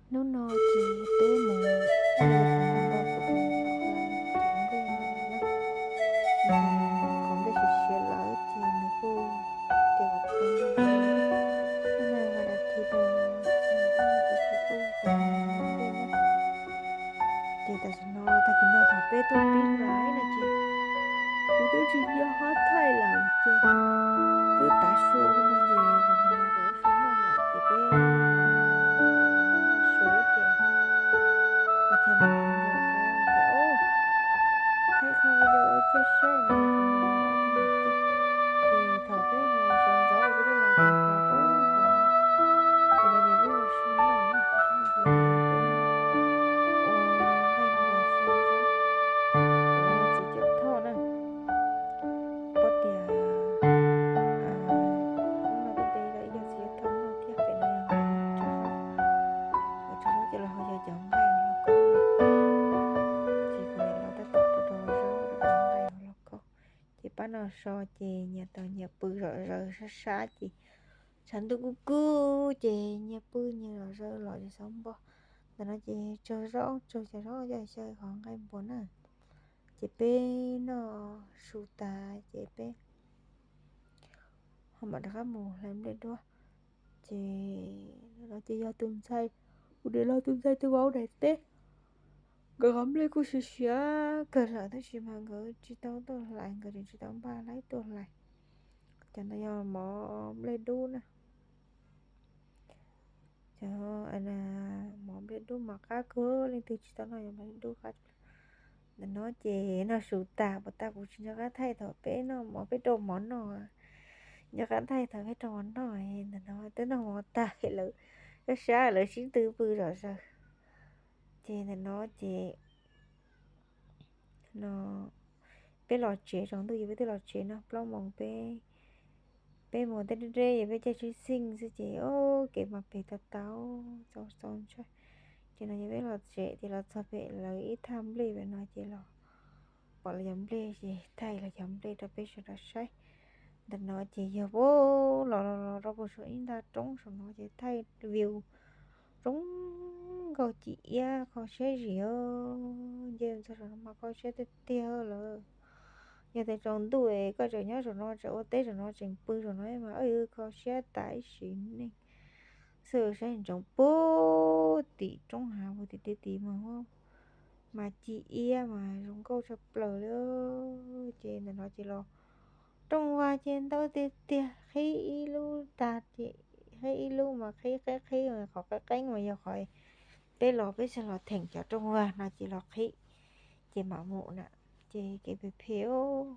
Hnub no ces peb mus ua qhov npua kuv tus npua hlawv cov nplej no na. Nws qhov nplej siav siav lawm ces nws kuj tias kom kuv pab npej npej na. Hnub no yog vas dab thib no ces nws kuj tsis tau npej na. Ces tam sim no tag kis no thaum peb tuaj pib hlais no ces kuv twb tsis nco qab thaij lawm ces twb tav su no ces kuv mus hlais lawv su noj lawm ces peb su ces kuv thiaj mus nco qab tias, o, thaij qhov video ua ciaj saib no ces thaum peb hlais sawv ntxov peb twb los tau hlais ub sawv ntxov ces lawv tias peb ua su noj na, ua nqaij npua xyaw zaub, txiv Cawm Thoj na. Pom tias hnub no kuj de tau ib co txiv Cawm Thoj noj thiab, pem no yog nkawd tsaug zog, nkawd tsaug zog ces los hau yog cov nqaij los kaub no. Ces kuv niam los tab tom rau rau zaub rau nqaij los kaub. Ces pab no so ces nyias tos nyias pw zom zaws sab sab ces tshav ntuj kub kub ces nyias pw nyias zom zaws los ces xav npog. Ntawm no ces tsaug zaub tsaug cov zaub coj xyaw qhov nqaij npua na. Ces peb noj su tas ces peb ho mam rov qab mus hlais nplej duab. Ces no ces yog tus ntxhais, kuv niam laus tus ntxhais tus vauv daim teb. Nkawd qhov nplej kuj siav siav kawg lawm tab sis mas nkawd tsis tau tuaj hlais, nkawd tseem tsis tau npaj laib tuaj hlais. Cov ntawd yog mov nplej dub na. Cov mov nplej dub mas qab kawg, leej twg tsis tau noj yog mov nplej dub qab. Ntawm no ces noj su tas, puas tas kuv tsis nco qab thaij thaum peb noj mov, peb rau mov noj. Nco qab thaij thaum peb rau mov noj, ntawm no twb noj mov tas lawv sab sab lawv sib tw pw zom zaws. Ces ntawm no ces no peb los tsev, tsaus ntuj ces peb twb los tsev no, plaub moos peb, peb mus deb deb ces peb caij tsheb xeej xwb ces o, kev mas pem tau tau txaus txaus ntshai. Ces no ces peb los tsev ces los txog pem lawv ib thaj nplej pem no ces los pom lawv cov nplej ces thaij lawv cov nplej rau peb sawv daws saib. Ntawm no ces yog puag los los los rau puag saum ib nta roob saum no ces thaij view zoo nkauj ci iab kho siab zim, nce txog saum no mas kho siab tiag tiag lawm. Yog tias tsaus ntuj es koj tseem nyob saum no tseem ua teb saum no tseem pw saum no mas kho siab tas ib sim neej xwb. Saib ntsoov puag tim roob hav puag tim tej tid mas, mas ci iab mas zoo nkauj tshaj plaws li. Ces ntawm no ces los rooj vag ces ntau tiag tiag, qhib ib lub tag ces qhib ib lub mas qhib qhib qhib, qhov qeeb qeeb mas yog qhov peb los peb xav los theem cov rooj vag no ces los qhib ces mam mus na. Ces kev phem phem,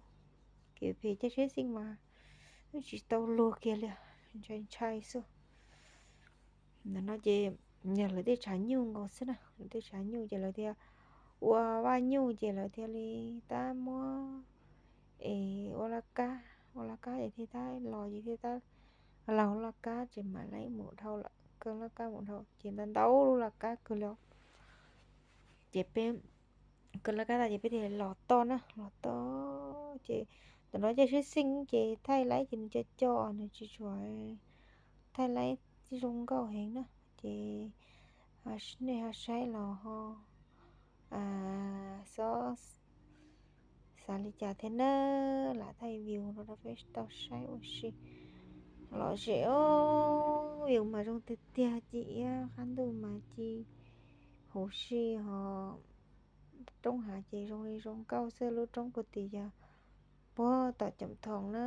kev phem caij tsheb xeej mas tsis tau luag kiag li, ntshai ntshai xwb. Ntawm no ces yog lawv tej tshav nyuj nkaus xwb na, lawv tej tshav nyuj ces lawv thiaj ua vaj nyuj ces lawv thiaj li tab muab es ua laj kab, ua laj kab ces thiaj tab los ces thiaj tab laug laj kab ces mam li mus dhau lawm, kaw laj kab mus dhau ces ntau ntau lub laj kab kawg li. Ces peb kaw laj kab tas ces peb thiaj los toj na, los toj ces ntawm no caij tsheb xeej ces thaij laib ces nws co co, nws tsis tshua thaij laib zoo nkauj heev na. Ces nej ho saib los ho xob xav li cas thiab na, lam thaij view no rau peb tau saib ua si. Lom zem os, view mas zoo tiag tiag, ci iab qab ntuj mas ci huv si ho. Roob hav ces zoo li zoo nkauj xwb, lub roob puag tim yog puag tom Coom Thoom na.